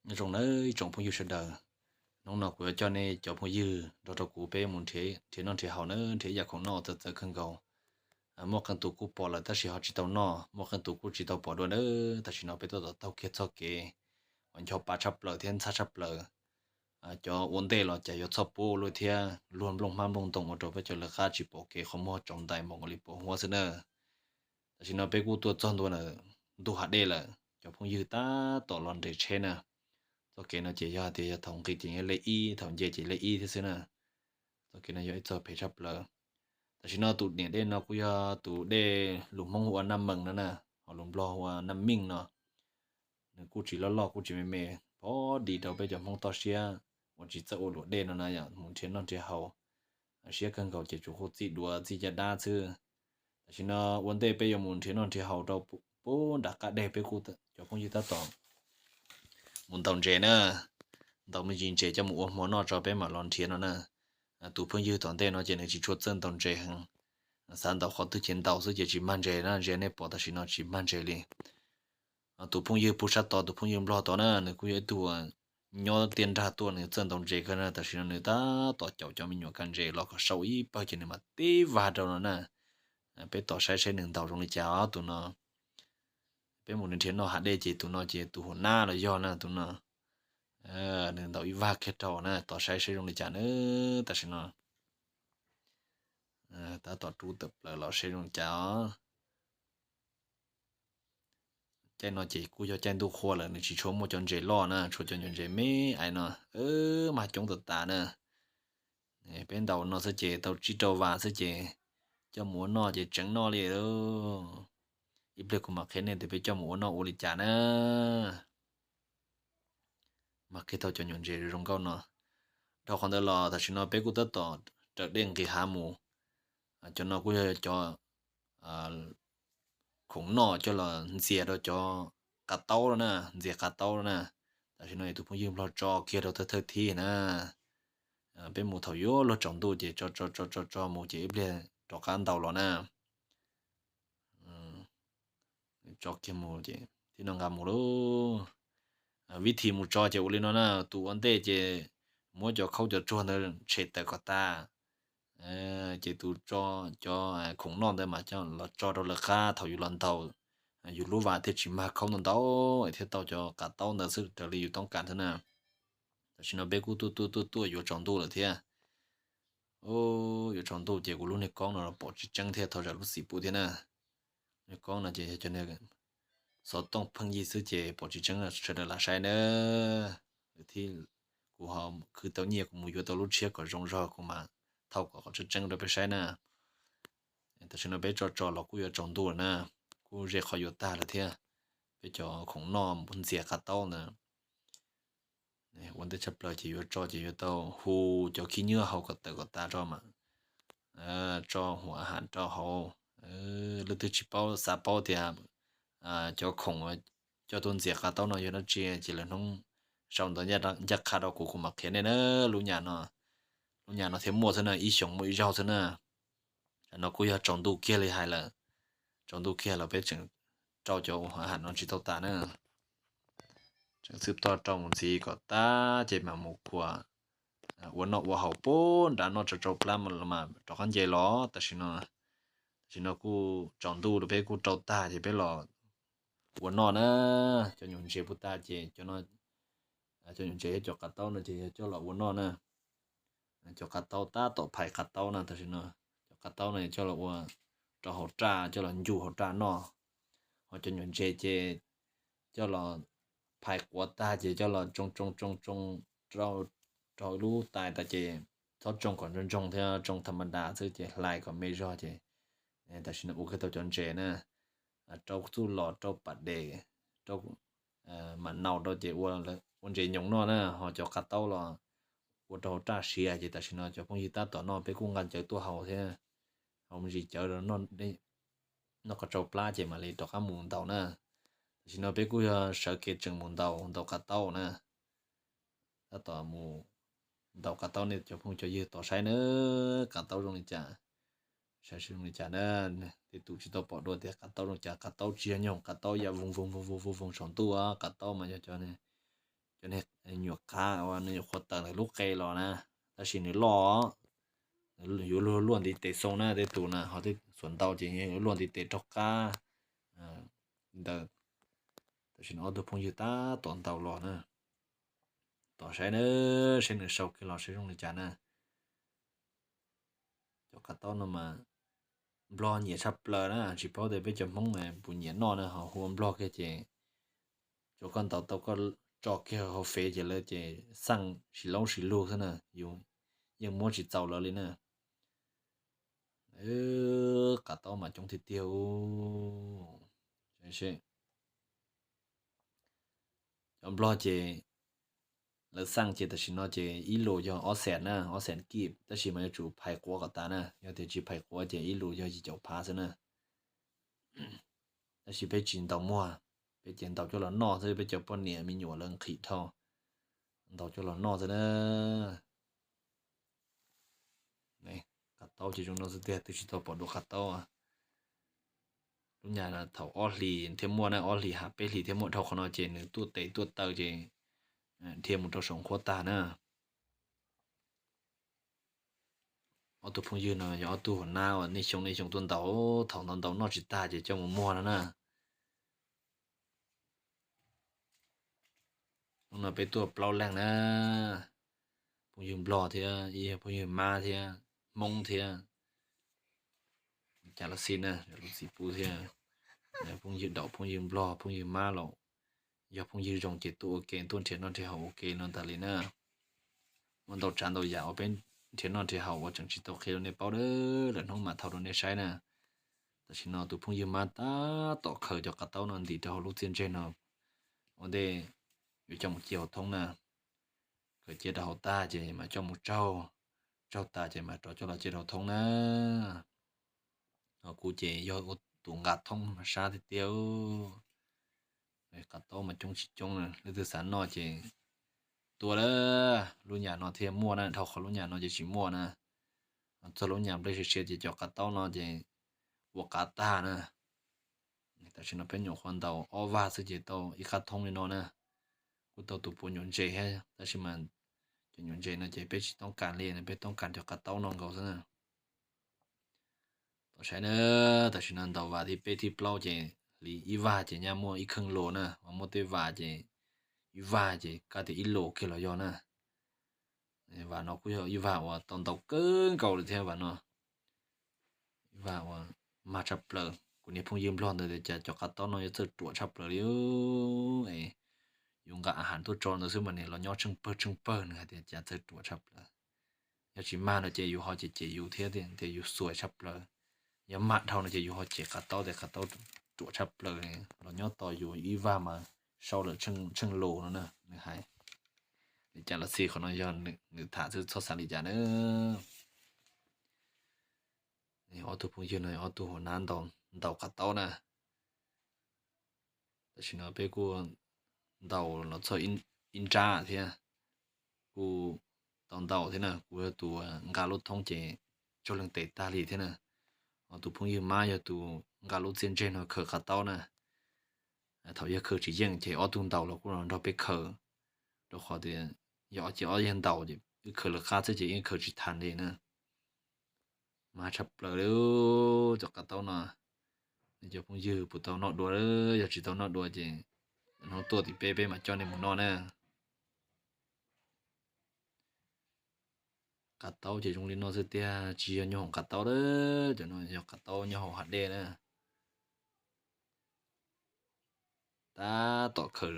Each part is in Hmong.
Nyob zoo nawb ib tsoom phooj ywg sawv daws, hnub no kuv yuav coj nej cov phooj ywg nrog rau kuv peb mus nrhiav noj nrhiav haus nawb, nrhiav ib yam khoom noj txawv txawv kawg nkaus. Muaj qee tus kuj pom lawm tab sis ho tsis tau noj, muaj qee tus kuj tsis tau pom dua nawb. Tam sim no peb tuaj tom taug kiag txoj kev uas ncho pa tshaj plaws thiab ntxhab tshaj plaws. Cov ua ntej los cas yuav txhoj pub luaj thiab luag nplooj hmab nplooj ntoo ua rau peb cov lawv qab tsis pom kev, qhov muag tsaus ntais npaum nkaus li pos huab xwb na. Tam sim no peb kuj tuaj txog ntua ntug hav dej lawm, cov phooj ywg tab tom los nres tsheb na. Txoj kev no ces yog tias yog thaum nqis ces yog lej ib, thaum nce ces lej ib thiab xwb na. Txoj kev no yog ib txoj phem tshaj plaws. Tam sim no tus niam dej no kuj yog tus dej lus Hmoob hu ua Naj Mees no na, ho lus Nplog hu ua Naj Meej no. Nws kuj tsis loj loj kuj tsis me me, pov dis rau peb cov Hmoob toj siab uas tsis txawj ua luam dej no na yom, mus nrhiav noj nrhiav haus, siab kawg nkaus ces tsuas quj txij duav txij caj dab xwb. Tam sim no ua ntej peb yuav mus nrhiav noj nrhiav haus rau pub nram qab deg, peb kuj cov phooj ywg tab tom mus ntaus ntses na, ntaus me ntsis ntses coj mus ua hmo noj tso peb mam los nrhiav no na. Tus phooj ywg tom ntej no ces nws tsis tshua txawj ntaus ntses heev, xav ntaus qhov twg ces ntaus xwb ces tsis mag ntses na, ntses nej pom tam sim no tsis mag ntses li. Tus phooj ywg pug sab tod, tus phooj ywg Nplog tod na, nws kuj yog ib tug nyob tiaj nrag tuaj, nws txawj ntaus ntses kawg na. Tam sim no nws tab tom caum cov me nyuam kav ntses los kom sau ib pawg ces nws mam tib vag rau no na. Peb tos saib saib nws ntaus zoo li cas os tus no. Peb mus nrhiav noj hav dej ces tus no ces tus hua nab los yog na tus no. Nws ntaus ib vag kiag rau na, tos saib saib zoo li cas na. Tam sim no tab tom rub tawm plaws los saib zoo li cas os. Caij no ces kuj yog caij ntuj qhua lawm, nws tsis tshua muaj cov ntses loj na, tshuav cov nyuam ntses me ais no, mag coob tas tas na. Peb ntaus no xwb ces tau tsib rau vas xwb ces coj mus ua noj ces tseev noj li. Ib pliag kuv mam qhia nej tias peb coj mus ua noj ua li cas na. Mas qhia tau cov nyuam ntses zoo nkauj no. Dhau qhov ntawd los tam sim no peb kuj tab tom raws dej nqis hav mus. Cov no kuj yog cov khoom noj coj los ntxias rau cov qav taub na, ntxias qav taub na. Tam sim no tus phooj ywg Nplog tso kiag rau thawj thawj thib na. Peb mus thaum yuav luag tsaus ntuj ces tso tso tso tso mus ces ib pliag rov qab ntaus los na. Tso kiag mus ces thiaj no nqa mus lauj. Vib thim mus tso ces ua li no na, tus ua ntej ces muab cov khaub cov tsuag ntawd tshem tawm kom tas, ces tus tso cov khoom noj ntawd mas coj los tso rau lawv qab, thaum yus los ntaus yus lub vas thiaj tsis mag khaub ntau ntau, thiaj tau cov qav taub ntawd xwb raws li yus toob kas xwb na. Tam sim no peb kuj tuaj tuaj tuaj tuaj yuav tsaus ntuj lawm thiab. Yuav tsaus ntuj ces kuv lub niag koob no pom tsis tseeb thiab, thov zam lub txim pub thiab na. Niag koob no ces yog cov niag xov tooj pheej yig xwb ces pom tsis tseeb, sawv daws lam saib na. Lwm thib kuv ho khwv tau nyiaj kuv mus yuav tau lub tshiab kom zoo zog kuv mam thauj kom qhov tseeb tseeb rau peb saib na. Tam sim no peb tso tso los kuj yuav tsaus ntuj lawm na, kuj ze qhov yuav tag lawm thiab. Peb cov khoom noj ntxias qav taub ntawd ua ntej tshaj plaws ces yuav tso ces yuav tau hu cov khib nyiab hauv kom tawm kom tas tso mas tso huam a has rau hauv. Leej twg tsis paub xav paub tias cov khoom coj tuaj ntxias qav taub no yog dab tsi ces lwm hnub sau ntawv ncaj qha rau kuv, kuv mam qhia nej na. Lub nyam no, lub nyam no thiaj muaj xwb na, ib xyoos muaj ib zaug xwb na. No kuj yog tsaus ntuj kiag li hais lawm, tsaus ntuj kiag los peb tseem rau cov huam a has no tsis tau tas na. Tseem txhwb toj rau mus ntxiv kom tas ces mam mus khuam ua noj ua haus pub nram no tso tsau plab mas rov qab nce los. Tam sim no, tam sim no kuj tsaus ntuj lawm peb kuj rau tag ces peb los ua noj na. Cov nyuam ntses pub tag ces cov nyuam ntses thiab cov qav taub no ces yog coj los ua noj na. Cov qav taub tab tom phais qav taub na, tam sim no cov qav taub no coj los ua rau hauv raj, coj los ncu hauv raj noj. Ho cov nyuam ntses ces coj los phais quav tag ces coj los tsoo tsoo tsoo tsoo rau, rau lub tais tas ces txhob tsoo kom ntsoog ntsoog thiab, tsoo tham ma das xwb ces hlais kom me zog ces tam sim no ua kiag tau cov ntses na. Rau txuj lom, rau pas des, rau mam naus rau ces ua ntses nyoos noj na. Ho cov qav taub los ua rau hauv raj siav ces tam sim no cov phooj ywg tab tom noj, peb kuj nqa cawv tuaj haus thiab, haus me ntsis cawv noj qhov tsau plab ces mam li rov qab mus ntaus na. Tam sim no peb kuj yog sawv kev tseem mus ntaus, ntaus qav taub na. Tab tom mus ntaus qav taub, nej cov phooj cov ywg tos saib na, qav taub zoo li cas, saib zoo li cas na. Tej tus tsis tau pom dua tias qav taub zoo cas, qav taub tsis yog nyuag qav taub yam voos voos voos voos voos saum ntuj, qav taub mas yog cov cov me nyuam qav uas nws nyuam qhuav tawm ntawm lub qe los na, tab sis nws loj, yuav luag luaj ntiv tes xoo na, tej tus na ho tej xuas ntau ces yuav luaj ntiv tes raug qab ntawd. Tam sim no ob tug phooj ywg tab tom ntaus los na, tos saib na, saib nws sau kiag los saib zoo li cas na. Cov qav taub no mas Nplog nyiam tshaj plaws na, tsis paub tias peb cov Hmoob puas nyiam noj na, ho hu ua Nplog kiag ces tsuav koj ntaus tau koj tso kiag hauv fev ces lawv ces xaj sis laub sis lug xwb na, yus yeej muab tsis txaus lawv li na. Qav taub mas coob tiag tiag. Cov Nplog ces lawv xaj ces tam sim no ces ib lus yog ob xees na, ob xees kib, tab sis mas yuav tsum phais quav kom tas na, yog tias tsis phais quav ces ib lus yog yim caum phav xwb na. Tab sis peb tsis ntaus muag, peb ces ntaus coj los noj xwb, peb cov poj niam me nyuam lawv nqhis dhau, ntaus coj los noj xwb na. Qav taub ces zoo no xwb tiag, twb tsis tau pom dua qav taub. Lub nyam thaum ob hlis thiaj muaj na, ob hlis ha peb hlis thiaj muaj, dhau qhov no ces nws tuaj tes tuaj taw ces dhia mus rau saum nqhuab tag na. Ob tug phooj ywg no yog ob tug hauv nab uas nej xyoo nej xyoo tuaj ntaus, thaum ntaus ntaus noj tsis tag ces coj mus muag no na. Hnub no peb tuaj plaub leej na, phooj ywg Nplog thiab ib phooj ywg Mab thiab Hmoob thiab, cas los xij na, lub txiv pub thiab, phooj ywg Daum, phooj ywg Nplog, phooj ywg Mab los yog phooj ywg zoo ces tuaj ua ke, tuaj nrhiav noj nrhiav haus ua ke no tas li na. Muaj ntau tsav ntau yam uas peb nrhiav noj nrhiav haus uas tseem tsis tau qhia rau nej paub dawb lawm, hnub mam thaij rau nej saib na. Tam sim no tus phooj ywg Mab tab tom khaws cov qav taub no ntim rau hauv lub txiaj ntseg no ua ntej yuav coj mus cia hauv thoob na. Khaws cia rau hauv tag ces mam coj mus tsaug, tsaug tas ces mam rov coj los cia rau hauv thoob na. Ho kuv ces yog ua tus nqa thoob sab tiag tiag. Qav taub mas coob tsis coob, leej twg xav noj ces tuaj lawm, lub nyam no thiaj muaj na, dhau qhov lub nyam no ces tsis muaj na. Txog lub nyam nplej siav siav ces cov qav taub no ces ua qav tag na. Tam sim no peb nyuam qhuav ntaus ob vag xwb ces tau ib qab thoob li no na. Kuj tau tus puav nyuam ntses thiab, tab sis mas cov nyuam ntses no ces peb tsis toob kas li, peb toob kas cov qav taub no nkaus xwb na. Tos saib na, tam sim no ntaus vas thib peb thib plaub ces hliv ib vag ces nyaj muaj ib kheej lus na, ho muaj tej vas ces ib vag ces kab tias ib lus kiag los yog na. Vas no kuj yog ib vag uas tau ntaus kawg nkaus li thiab vas no. Ib vag uas mag tshaj plaws, kuv niag phooj ywg Nplog ntawd tias cas cov qav taub no yuav txawj ruam tshaj plaws li. Yus nqa a has tuaj tso ntawd xwb mas nws los nyob tsheej pawg tsheej pawg, nws hais tias cas txawj ruam tshaj plaws. Yog tsis mag no ces yus ho cem cem yus thiab tias yus xuas tshaj plaws. Yog mag dhau no ces yus ho cem qav taub tias qav taub ruam tshaj plaws, los nyob tos yus ib vag mas sau lawm tsheej lus no na, nws hais. Li cas los xij, qhov no yog nws tham xwb, txhob xav li cas na. Ob tug phooj ywg no ob tug hauv nab ntaus qav taub na. Tam sim no peb kuj ntaus los txog ib nrab thiab, kuj tau ntaus thiab na. Kuv yog tus nqa lub thoob ces tsaug leeg tes tag li thiab na. Ho tus phooj ywg Mab yog tus nqa lub txiaj ntseg no khaws qav taub na. Thaum yawg khaws tsis yeej ces ob tug ntaus los kuj los nrog peb khaws, rau qhov tias yog ces ob yawg ntaus ces wb khaws lawv qab xwb ces yeej khaws tsis tas li na. Mas tshaj plaws li cov qav taub no. Nej cov phooj ywg puas tau noj dua? Yog tsis tau noj dua ces hnub tuaj tim peb peb mam coj nej mus noj na. Qav taub ces zoo li no xwb tiag, tsis yog nyob hauv qav taub lawm, cov no yog qav taub nyob hauv hav dej na. Tab tom khaws,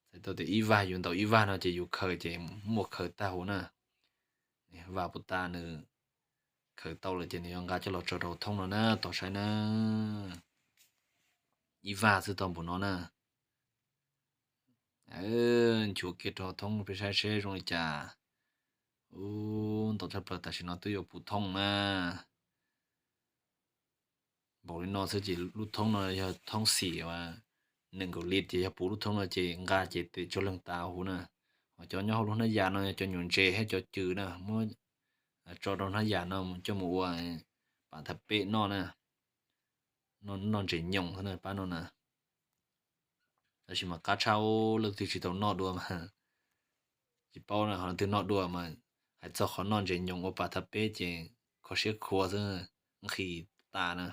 txhais tau tias ib vag yus ntaus ib vag no ces yus khaws ces muaj khaws tag huv na. Vag puas tas, nws khaws tau lawm ces nws yuav nqa coj los tso rau thoob no na, tos saib na. Ib vag xwb tau npaum no na. Nchuav kiag rau thoob peb saib seb zoo li cas. Ub, ntau tshaj plaws, tam sim no twb yuav puv thoob na. Npaum li no xwb ces lub thoob no yog thoob xim uas nees nkaum lis ces yog puv lub thoob no ces nqa ces tes tsaug leeg tas huv na. Ho cov nyob hauv lub hnab yas no yog cov nyuam ntses thiab cov cws na, muab tso rau hnab yas no coj mus ua pam thaj peb noj na. Noj ntses nyoos xwb na pab no na. Tab sis mas qab tshaj, leej twg tsis tau noj dua mas tsis paub na, ho leej twg noj dua mas hais txog qhov noj ntses nyoos ua pas thaj peb ces kho siab khuav xwb, nqhis tas na.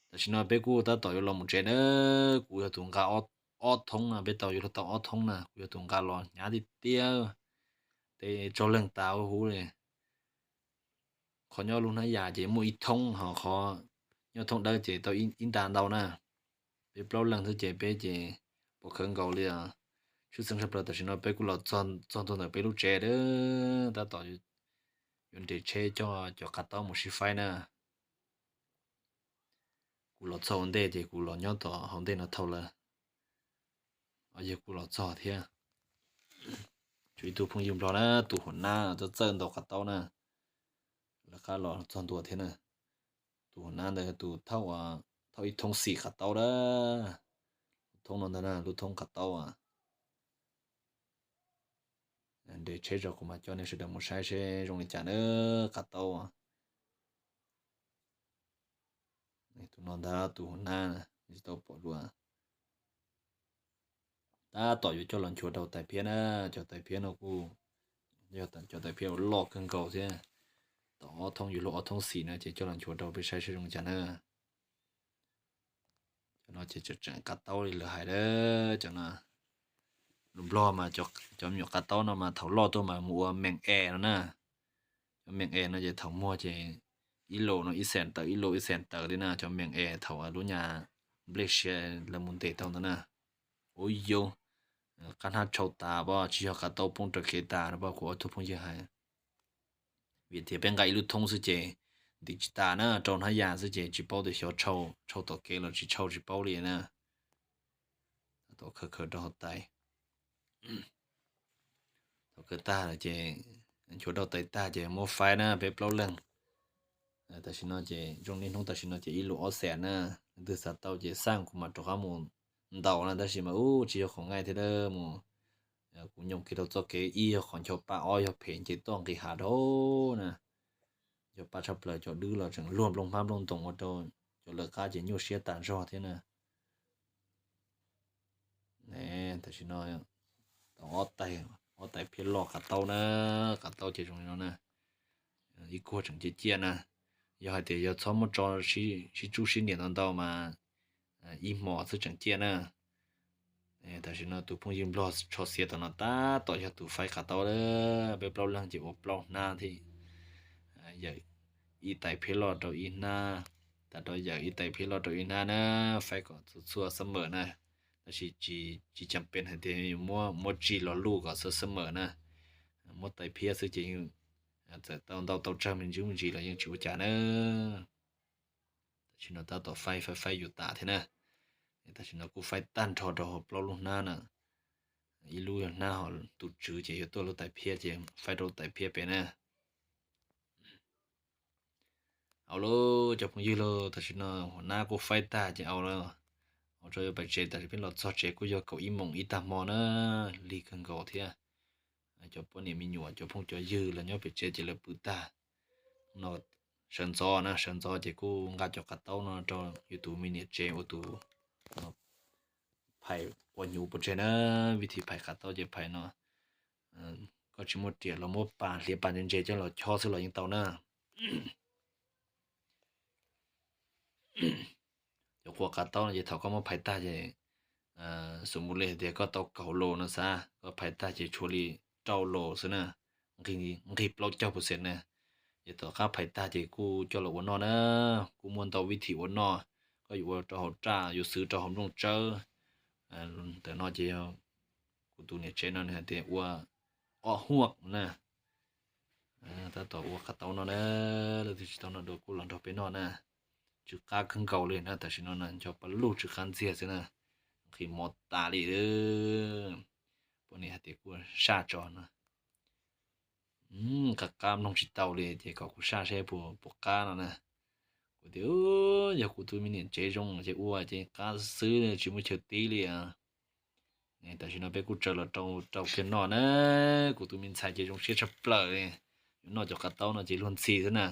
Tam sim no peb kuj tab tom yuav los mus tsev na, kuv yog tus nqa ob thoob na, peb tau yuav luag tau ob thoob na, kuv yog tus nqa los hnyav tiag tiag, tej tsaug leeg tas huv huv li. Qhov nyob lub hnab yas ces muaj ib thoob, ho qhov nyob thoob dawb ces tau ib nta ntau na. Peb plaub leeg xwb ces peb ces pom khawv nkaus li os. Tshwj xeeb tshaj plaws tam sim no peb kuj los txog ntua ntawm peb lub tsev lawm, tab tom yuav nres tsheb coj cov qav taub mus sib faib na. Kuv los txog ua ntej ces kuv los nyob tom hauv ntej no thaum lawv, yog kuv los txog thiab. Tshuav ib tug phooj ywg nplog na, tus huam nab txawj txawj ntaus qav taub na, lawv qab los txog ntua thiab na. Tus huam nab ntawd tus thauj, thauj ib thoob xim qav taub na, lub thoob no ntag na, lub thoob qav taub. Nres tsheb tso kuv mam coj nej sawv daws mus saib seb zoo li cas na, qav taub. Tus no ntag tus huam nab, tsis tau pom dua. Tab tom yuav coj los nchuav rau tais phiab na, cov tais phiab no kuj yog cov tais phiab uas loj kawg nkaus thiab. Tom ob thoob yuav luag ob thoob xim na ces coj los nchuav rau peb saib seb zoo li cas na. Cov no ces tseem tseem qav taub li lawv hais lawm cov no. Lus nplog mas cov me nyuam qav taub no mas thaum loj tuaj mas mus ua meem es no na. Cov meem es no ces thaum muag ces ib los no ib xees tawm ib los ib xees tawm li na, cov meem es thaum lub nyuag nplej siav lawv mus ntes tau ntawd na. Ua yus qab hnab tshau tas pab tsis yog qav taub poob raws kev tas no pab kuv ob tug phooj ywg hais. Vim tias peb nqa ib lub thoob xwb ces ntim tsis tas na, rau hnab yas xwb ces tsis paub tias xyov tshau tom kev los tsis tshau tsis paub li na. Tau khaws khaws rau hauv tais. Thaum khaws tag lawm ces nchuav rau tais tag ces muab faib na peb plaub leeg. Tam sim no ces zoo niaj hnub tam sim no ces ib lus ob xees na, leej twg xav tau ces xaj kuv mam rov qab mus ntaus na, tab sis mas ub tsis yog qhov nqaij thiab mus. Kuv nyob kiag rau txoj kev ib yog qhov ncho paj, ob yog phem ces toj nqis hav dhau na. Ncho paj tshaj plaws, cov dwb los tseem luag nplooj hmab nplooj ntoos ua rau cov lawv qab ces nyuaj siab tas zog thiab na. Tam sim no tau ob tais, ob tais phiab loj qav taub na, qav taub ces zoo li no na. Ib kuag tseem ciaj ciaj na. Yog hais tias yog txhob muab tso sib tsub sib nias ntau ntau mas ib hmos xwb tseem ciaj na. Tam sim no tus phooj ywg nplog tsho xiav tom no tab tom yog tus faib qav taub lawm, peb plaub leeg ces ua plaub hnab thiab. Yawm ib tais phiab loj rau ib hnab, tas rau yawm ib tais phiab loj rau ib hnab na, faib kom txhua txhua summer na. Tab sis tsis cas pes hais tias muab tsis los luj kom txhua summer na. Muab tais phiab xwb ces yeej txawm tau ntau tau tsawg me ntsis me ntsis los yeej tsis ua cas na. Tam sim no tab tom faib faib faib yuav tas thiab na. Tam sim no kuj faib tag nrho rau hauv plaub lub hnab na. Ib lub yog hnab ho tus tswv ces yuav tuaj lub tais phiab ces faib rau tais phiab pem na. Au lauj cov phooj ywg lauj, tam sim no huam nab kuj faib tag ces au lauj. Au tso yuav pais tsev, tam sim peb los txog tsev kuj yog kaum ib moos ib tag hmo na, lig kawg nkaus thiab. Cov poj niam me nyuam cov phooj cov ywg los nyob pem tsev ces lawv pw tag. No sawv ntxov na, sawv ntxov ces kuj nqa cov qav taub no rau yus tus me niam tsev ua tus phais quas hnyuv pov tseg na. Vij thim phais qav taub ces phais no, koj tsis muaj riam los muab pas hliav pas ntse ntse coj los chob xwb los yeej tau na. Cov quas qav taub no ces thaum koj muab phais tag ces xus mus li hais tias koj tau kaum los no xav, koj phais tag ces tshuav li rau los xwb na, nqig plaub caug percent na. Ces tom qab phais tag ces kuj coj los ua noj na, kuj muaj ntau vij thim ua noj. Koj yuav ua rau hauv raj, yuav xwv rau hauv nplooj tsawb. Ntawm no ces yog kuv tus niam tsev no nws hais tias ua ob huaj na. Tab tom ua qav taub no na, leej twg tsis tau noj dua kuj los nrog peb noj na. Tsw qab kawg nkaus li na, tam sim no na ncho pa luj tsw qab ntxiag xwb na, nqhis mov tas li. Poj niam hais tias kuj saj tso no. Qab qab mloog tsis tau li ces kom kuv saj seb puas qab no na. Kuv tias yog kuv tus me niam tsev zoo ces ua ces qab xwb tsis muaj chaw tib li. Tam sim no peb kuj tsaws los rau rau kiag noj na. Kuv tus me ntxhais ces zoo siab tshaj plaws li, yuav noj cov qav taub no ces luag ntxhi xwb na.